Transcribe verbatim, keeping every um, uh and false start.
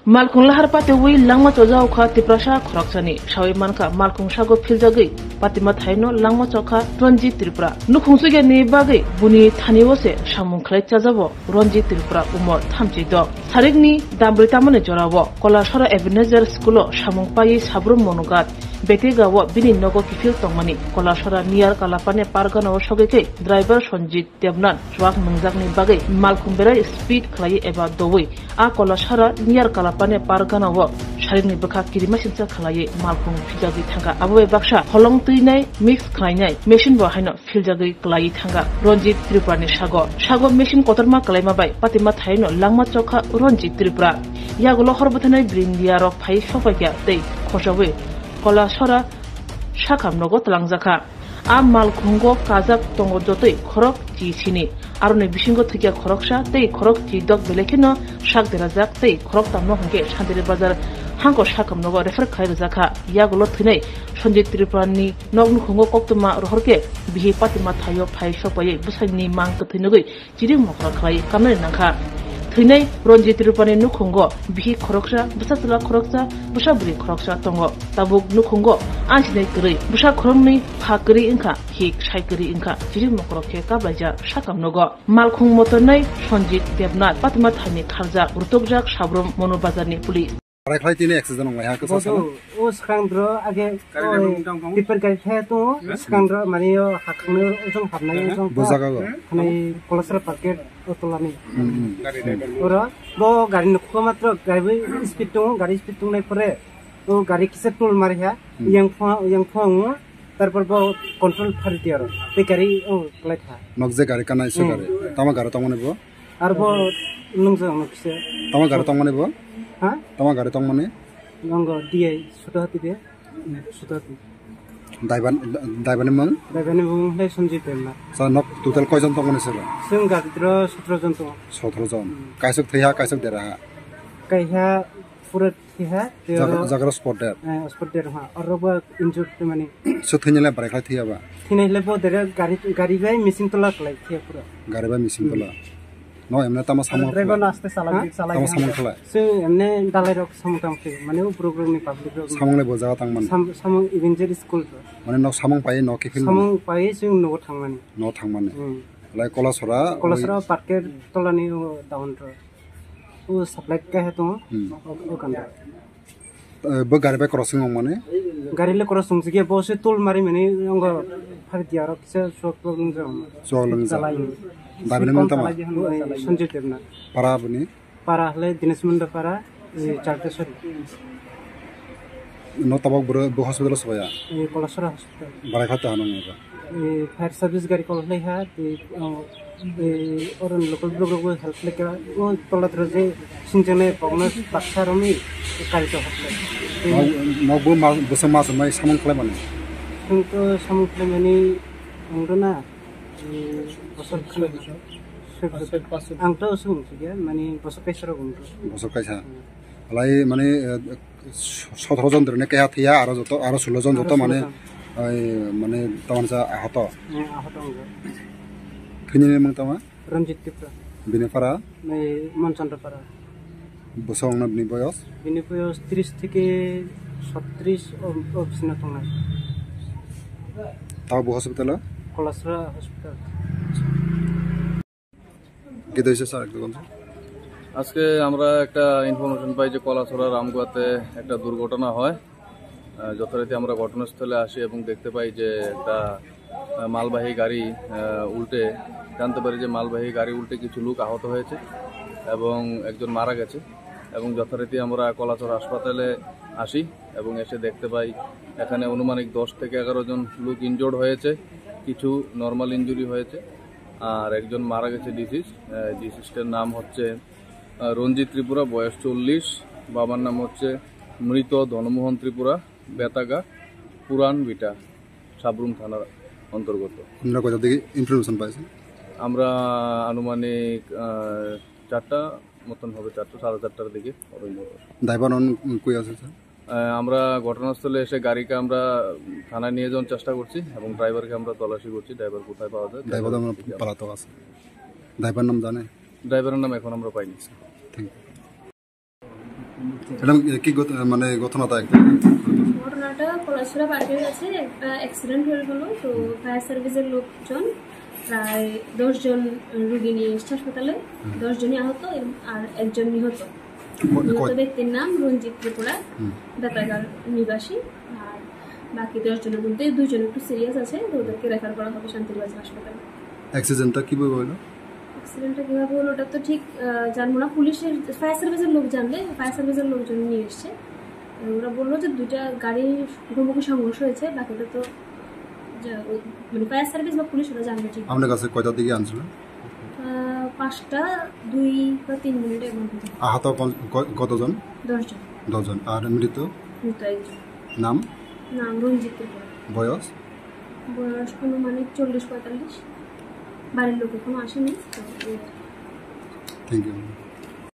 Malkhung lahar patiwi langma chojao kha Tiprasa khoroksani. Sawi mankha, malkhung sago philjagwi patima thaino langma chokha Ranjit Tripura. Nukhung sugya ni bagwi buni thani o se samung khlai chajabo Ranjit Tripura, umor thamchi dok. Sarikni dambrwi tamani jorao Kolasora Ebenezer School o samung paiwi Sabrum Monugat Betega o bini nogo kiphil tongmani. Kolasora near Kalapane pargana o sogwi khe driver Sanjit Debnath chuak nungjakni bagwi malkhung berai speed khlaiwi eba doui a Kolasora near Kalapane pargana o sarikni bwkha kirima singcha khlaiwi malkhung phijagwi thangkha. Abo bai baksa holong twinai mix khlainai machine bo haino philjagwi kwlaiwi thangkha Ranjit Tripurani sago. Sago machine kotorma kwlaima bai patima thaino langma chokha Ranjit Tripura. Yagulo hor bwthanai brindia rok phai sokpaikha tei khochaui Kolasora sakham nogo twlangjakha. A malkhungo kajak tongo jotoi khorok chi sini. Aroni bisingo thwikya khoroksa tei khorok chi dok belai kheno sak derajak tei khorok tamno hwnkhe Sandiri Bazar hangko sakham nogo refer khlai rwjakha. Yagulo thwinai Sanjit Tripurani nok nukhungo koktwma rohor khe bihi patima thaio phai sokpaiwi bwsaini mang kwthwi nugwi chiri mokra khlai kamnani nangkha. Thwinai Ranjit Tripurani nukhungo bihi khoroksa, bwsa chwla khoroksa, bwsa bwrwi khoroksa tongo. Tabuk nukhungo ansinai kwrwi, bwsa khoroknwi pha kwrwi wngkha, hik sai kwrwi wngkha, chiri mokra khe kablaijak sakam nogo. Malkhung motornai Sanjit Debnath, patima thaini kharjak, rutukjak Sabrum Monu Bazarni police. Barai khlai tini accident wnglai ha, kwsa salo. Bodo, o swkang dro age, o tipper gari thaya to, swkang dro mani o hakhangni ojong habnai ojong. Bo jaga go. Hani Kolasra packet o tolani. Hmm, hmm. Oro, bo gari nukho matro, gari bai speed tongo, gari speed tongnai pore, o gari kisa toll mari ha, yang pho, yang pho, Tarpor bo control phari di aro. Tei gari o klai kha. Nok je gari kanai se gari. Hmm. Tama gari tongmani bo? Ar bo nung je ono kise. Tama gari tongmani bo? Ha? Tama gari tongmani? Nongo D I suto hati de. Suto hati. Daiban, daibani mung? Daibani mung le Sanjay Debnath. Sa nok total koijon tongmani se ba? Sung gari dro sotro jon tongo. Sotro jon. Hmm. Kaisok thwiha, kaisok deraha? Kaiha pura He ha, te Jagra, oro, jagra spot dead. Eh, spot dead, ha. Oro ba injured te mani. So thwinai le barai khlai thwiya ba? Thwinai le bo dere gari, gari bai machine tola khlai thwiya pura. Gari bai machine tola. Hmm. No, emne tama samung driver khlai. No aste chala, ha? Chala tama samung khlai. So emne dalai rok samung tang khlai. Mane o borok rok ni public rok ni. Samung le bo jaga tang mani. Sam-, samung Ebenezer school to. Mane no samung pai no kifil mani. Samung pai so no thang mani. No thang mani. Hmm. Lai Kolasora, Kolasora oi park ke tola ni o down to. O supply kaiha tongo. Hmm. O, o kanda. Eh, bo gari bai crossing wng mani? Gari le crossing wngsi khe bo se toll mari mani wngkha phari di aro kisa sok problem jong. Sok lung ja. Chalai. Dabi nang tama? Chalai di hwnwi Sanjay Debnath. Para boni? Para hwlai Dinesh Munda para, eh, Chardeshwari. No tabok bro, bo hospital o soya? Eh, Kolasora hospital. Barai kha ta hanong ba? Eh, fire service gari call khlai ha, tei, oh, eh, oro local borok rok bo help khlai kha. O tola tro je singjane pokno baksa romwi kari to hakle. Tei nok, nok bo ma, bwsa ma samai samung khlai mani. Chwng to samung khlai mani wngdo na, eh, bosor khlai. Ang to sung sikya, mani bosor kaisa rok wngdo. Bosor kaisa. Hmm. Alai mani, eh, sotoro jon dwrwini keha thwiya, aro joto, aro sulo jon joto mane, oi, mane, tamani sa ahoto. Hmm, ahoto wngkha. Thwinini mung tama? Ranjit Tripura. Bini para? Nei, Monchandra para. Bwsa wngna bini boyos? Bini boyos tris theke sotris o, o bisino tongnai. Tabo bo hospital o? Kolasra hospital. কি হয়েছে স্যার, একটু বলুন। আজকে আমরা একটা ইনফরমেশন পাই যে কলাছড়া রামগুয়াতে একটা দুর্ঘটনা হয়। আহ, যথারীতি আমরা ঘটনাস্থলে আসি এবং দেখতে পাই যে একটা, আহ, মালবাহী গাড়ি, আহ, উল্টে, জানতে পারি যে মালবাহী গাড়ি উল্টে কিছু লোক আহত হয়েছে এবং একজন মারা গেছে। এবং যথারীতি আমরা কলাছড়া হাসপাতালে আসি এবং এসে দেখতে পাই এখানে আনুমানিক দশ থেকে এগারো জন লোক ইনজুর্ড হয়েছে, কিছু নর্মাল ইনজুরি হয়েছে। আর একজন মারা গেছে ডিসিজ। আহ, ডিসিজটার নাম হচ্ছে, আহ, রঞ্জিত ত্রিপুরা, বয়স চল্লিশ, বাবার নাম হচ্ছে মৃত ধনমোহন ত্রিপুরা, বেতাগা, পুরান ভিটা, সাবরুম থানার অন্তর্গত। আপনারা কোথা থেকে ইনফরমেশন পাইছেন? আমরা আনুমানিক, আহ, চারটা মতন হবে, চারটা, সাড়ে চারটার দিকে হবে মতো। ড্রাইভার অন কই আছে, স্যার? আহ, আমরা ঘটনাস্থলে এসে গাড়িকে আমরা থানায় নিয়ে যাওয়ার চেষ্টা করছি এবং ড্রাইভারকে আমরা তল্লাশি করছি, ড্রাইভার কোথায় পাওয়া যায়। ড্রাইভার আমরা পালাতক আছে। ড্রাইভার নাম জানে? ড্রাইভারের নাম এখন আমরা পাইনি। Thank you. ম্যাডাম, কি ঘট-, মানে ঘটনাটা একটু? ঘটনাটা পলাশছড়া পার্কের কাছে একটা অ্যাক্সিডেন্ট হয়ে গেল। তো ফায়ার সার্ভিসের লোকজন প্রায় দশ জন রুগী নিয়ে এসছে হাসপাতালে। হুম। দশ জনই আহত এবং আর একজন নিহত। ক-, নিহত কয়- ব্যক্তির নাম রঞ্জিত ত্রিপুরা, হুম। বেতাগার নিবাসী। আর বাকি দশ জনের মধ্যে দুইজন একটু সিরিয়াস আছে, তো ওদেরকে রেফার করা হবে শান্তিনিবাস হাসপাতালে। অ্যাক্সিডেন্টটা কিভাবে হলো? অ্যাক্সিডেন্টটা কিভাবে হলো, ওটা তো ঠিক, আহ, জানবো না। পুলিশের, ফায়ার সার্ভিসের লোক জানবে, ফায়ার সার্ভিসের লোকজন নিয়ে এসছে। ওরা বললো যে দুইটা গাড়ির মুখোমুখি সংঘর্ষ হয়েছে, বাকিটা তো যা-, ওই, মানে, ফায়ার সার্ভিস বা পুলিশ ওরা জানবে ঠিক। আপনার কাছে কয়টার দিকে আনছিল? আহ, পাঁচটা দুই বা তিন মিনিটের মধ্যে। আহত কন-, ক-, কতজন? দশ জন। দশ জন। আর মৃত? মৃত একজন। নাম? নাম রঞ্জিত ত্রিপুরা। বয়স? বয়স আনুমানিক চল্লিশ পঁয়তাল্লিশ। বাড়ির লোক এখনো আসেনি, তো এই আর কি। Thank you.